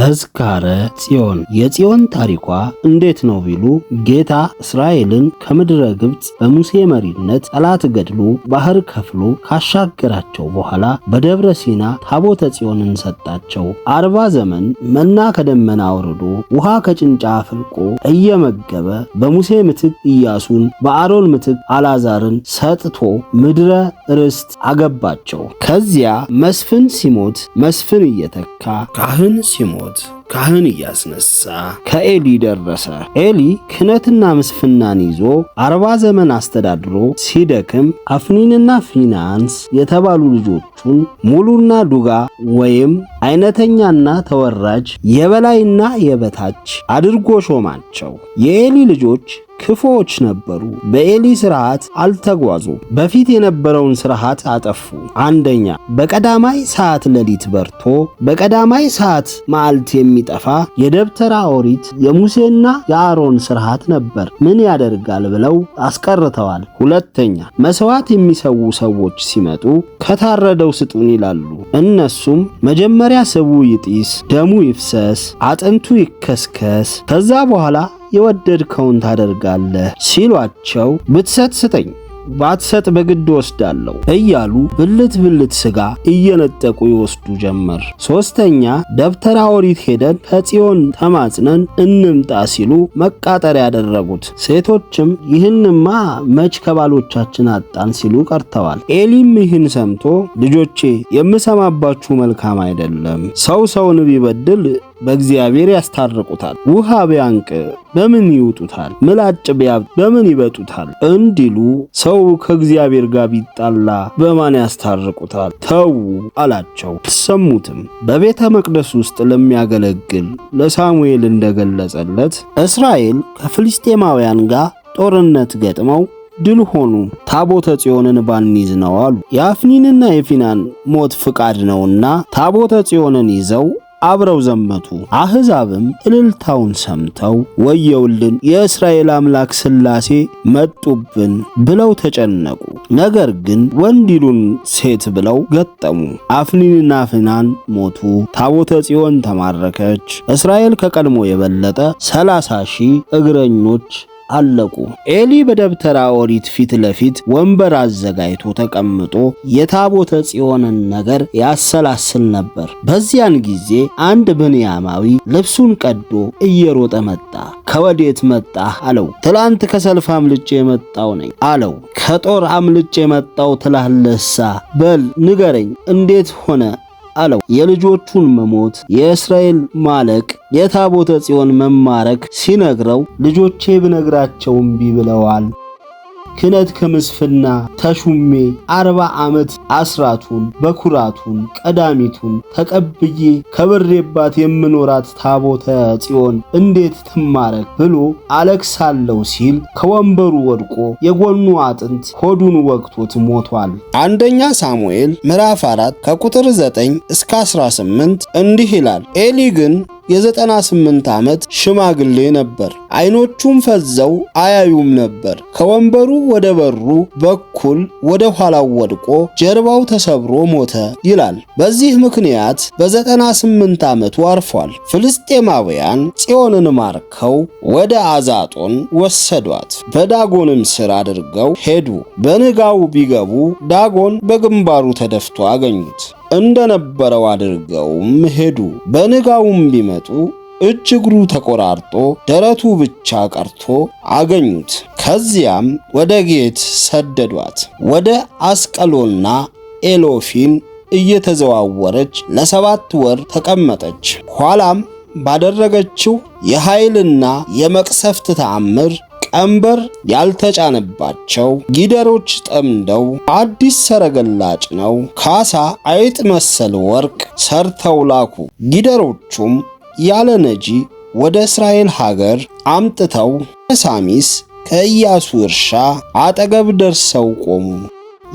ተዝካረ ጽዮን። የጽዮን ታሪኳ እንዴት ነው ቢሉ፣ ጌታ እስራኤልን ከምድረ ግብፅ በሙሴ መሪነት ጠላት ገድሎ፣ ባህር ከፍሎ ካሻገራቸው በኋላ በደብረ ሲና ታቦተ ጽዮንን ሰጣቸው። 40 ዘመን መና ከደመና አውርዶ፣ ውሃ ከጭንጫ አፍልቆ እየመገበ፣ በሙሴ ምትክ ኢያሱን፣ በአሮን ምትክ አልዓዛርን ሰጥቶ ምድረ ርስት አገባቸው። ከዚያ መስፍን ሲሞት መስፍን እየተካ፣ ካህን ሲሞት ካህን እያስነሳ ከኤሊ ደረሰ። ኤሊ ክህነትና ምስፍናን ይዞ 40 ዘመን አስተዳድሮ ሲደክም አፍኒንና ፊናንስ የተባሉ ልጆቹን ሙሉና ዱጋ ወይም አይነተኛና ተወራጅ፣ የበላይና የበታች አድርጎ ሾማቸው። የኤሊ ልጆች ክፉዎች ነበሩ። በኤሊ ስርዓት አልተጓዙም። በፊት የነበረውን ስርዓት አጠፉ። አንደኛ፣ በቀዳማይ ሰዓት ሌሊት በርቶ በቀዳማይ ሰዓት መዓልት የሚጠፋ የደብተራ ኦሪት የሙሴና የአሮን ስርዓት ነበር። ምን ያደርጋል ብለው አስቀርተዋል። ሁለተኛ፣ መስዋዕት የሚሰዉ ሰዎች ሲመጡ ከታረደው ስጡን ይላሉ። እነሱም መጀመሪያ ስቡ ይጢስ፣ ደሙ ይፍሰስ፣ አጥንቱ ይከስከስ፣ ከዛ በኋላ የወደድከውን ታደርጋለህ ሲሏቸው፣ ብትሰጥ ስጠኝ፣ ባትሰጥ በግድ ወስዳለሁ እያሉ ብልት ብልት ስጋ እየነጠቁ ይወስዱ ጀመር። ሶስተኛ፣ ደብተራ ኦሪት ሄደን ከጽዮን ተማጽነን እንምጣ ሲሉ መቃጠሪያ ያደረጉት። ሴቶችም ይህንማ መች ከባሎቻችን አጣን ሲሉ ቀርተዋል። ኤሊም ይህን ሰምቶ ልጆቼ፣ የምሰማባችሁ መልካም አይደለም። ሰው ሰውን ቢበድል በእግዚአብሔር ያስታርቁታል። ውሃ ቢያንቅ በምን ይውጡታል? ምላጭ ቢያብጥ በምን ይበጡታል? እንዲሉ ሰው ከእግዚአብሔር ጋር ቢጣላ በማን ያስታርቁታል? ተዉ አላቸው። ሰሙትም። በቤተ መቅደስ ውስጥ ለሚያገለግል ለሳሙኤል እንደገለጸለት እስራኤል ከፍልስጤማውያን ጋር ጦርነት ገጥመው ድል ሆኑ። ታቦተ ጽዮንን ባንይዝ ነው አሉ። የአፍኒንና የፊናን ሞት ፍቃድ ነውና ታቦተ ጽዮንን ይዘው አብረው ዘመቱ። አሕዛብም እልልታውን ሰምተው ወየውልን፣ የእስራኤል አምላክ ሥላሴ መጡብን ብለው ተጨነቁ። ነገር ግን ወንድ ይሉን ሴት ብለው ገጠሙ። አፍኒንና ፊናን ሞቱ። ታቦተ ጽዮን ተማረከች። እስራኤል ከቀድሞ የበለጠ 30,000 እግረኞች አለቁ። ኤሊ በደብተራ ኦሪት ፊት ለፊት ወንበር አዘጋጅቶ ተቀምጦ የታቦተ ጽዮንን ነገር ያሰላስል ነበር። በዚያን ጊዜ አንድ ብንያማዊ ልብሱን ቀዶ እየሮጠ መጣ። ከወዴት መጣህ አለው። ትላንት ከሰልፍ አምልጬ የመጣው ነኝ አለው። ከጦር አምልጬ የመጣው ትላለህሳ? በል ንገረኝ፣ እንዴት ሆነ አለው። የልጆቹን መሞት፣ የእስራኤል ማለቅ፣ የታቦተ ጽዮን መማረክ ሲነግረው ልጆቼ ብነግራቸው እምቢ ብለዋል። ክህነት ከምስፍና ተሹሜ 40 ዓመት አስራቱን፣ በኩራቱን፣ ቀዳሚቱን ተቀብዬ ከብሬባት የምኖራት ታቦተ ጽዮን እንዴት ትማረክ ብሎ አለቅሳለሁ ሲል ከወንበሩ ወድቆ የጎኑ አጥንት ሆዱን ወግቶት ሞቷል። አንደኛ ሳሙኤል ምዕራፍ 4 ከቁጥር 9 እስከ 18 እንዲህ ይላል። ኤሊ ግን የ98 ዓመት ሽማግሌ ነበር። ዓይኖቹም ፈዘው አያዩም ነበር። ከወንበሩ ወደ በሩ በኩል ወደ ኋላው ወድቆ ጀርባው ተሰብሮ ሞተ ይላል። በዚህ ምክንያት በ98 ዓመቱ አርፏል። ፍልስጤማውያን ጽዮንን ማርከው ወደ አዛጦን ወሰዷት። በዳጎንም ስር አድርገው ሄዱ። በንጋው ቢገቡ ዳጎን በግንባሩ ተደፍቶ አገኙት። እንደነበረው አድርገውም ሄዱ። በንጋውም ቢመጡ እጅ እግሩ ተቆራርጦ ደረቱ ብቻ ቀርቶ አገኙት። ከዚያም ወደ ጌት ሰደዷት። ወደ አስቀሎና ኤሎፊን እየተዘዋወረች ለ7 ወር ተቀመጠች። ኋላም ባደረገችው የኃይልና የመቅሰፍት ተአምር ቀንበር ያልተጫነባቸው ጊደሮች ጠምደው፣ አዲስ ሰረገላ ጭነው፣ ካሳ አይጥ መሰል ወርቅ ሰርተው ላኩ። ጊደሮቹም ያለ ነጂ ወደ እስራኤል ሀገር አምጥተው ሳሚስ ከኢያሱ እርሻ አጠገብ ደርሰው ቆሙ።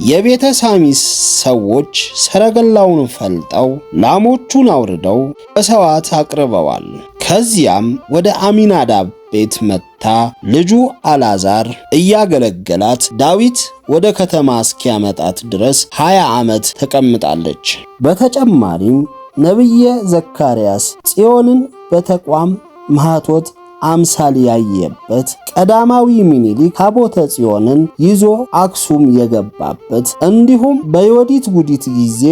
የቤተ ሳሚስ ሰዎች ሰረገላውን ፈልጠው ላሞቹን አውርደው በሰዋት አቅርበዋል። ከዚያም ወደ አሚናዳብ ቤት መጥታ ልጁ አላዛር እያገለገላት ዳዊት ወደ ከተማ እስኪያመጣት ድረስ 20 ዓመት ተቀምጣለች። በተጨማሪም ነቢየ ዘካርያስ ጽዮንን በተቋም ማኅቶት አምሳል ያየበት፣ ቀዳማዊ ሚኒሊክ ታቦተ ጽዮንን ይዞ አክሱም የገባበት፣ እንዲሁም በዮዲት ጉዲት ጊዜ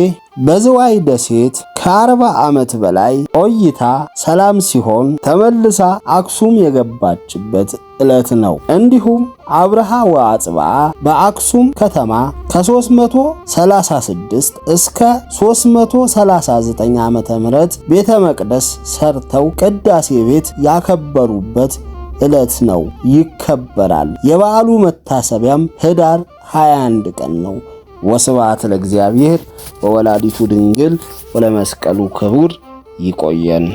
በዝዋይ ደሴት ከ40 ዓመት በላይ ቆይታ ሰላም ሲሆን ተመልሳ አክሱም የገባችበት ዕለት ነው። እንዲሁም አብርሃ ወአጽብሃ በአክሱም ከተማ ከ336 እስከ 339 ዓ.ም ቤተ መቅደስ ሰርተው ቅዳሴ ቤት ያከበሩበት ዕለት ነው፣ ይከበራል። የበዓሉ መታሰቢያም ህዳር 21 ቀን ነው። ወስብሐት ለእግዚአብሔር ወወላዲቱ ድንግል ወለመስቀሉ ክቡር። ይቆየን።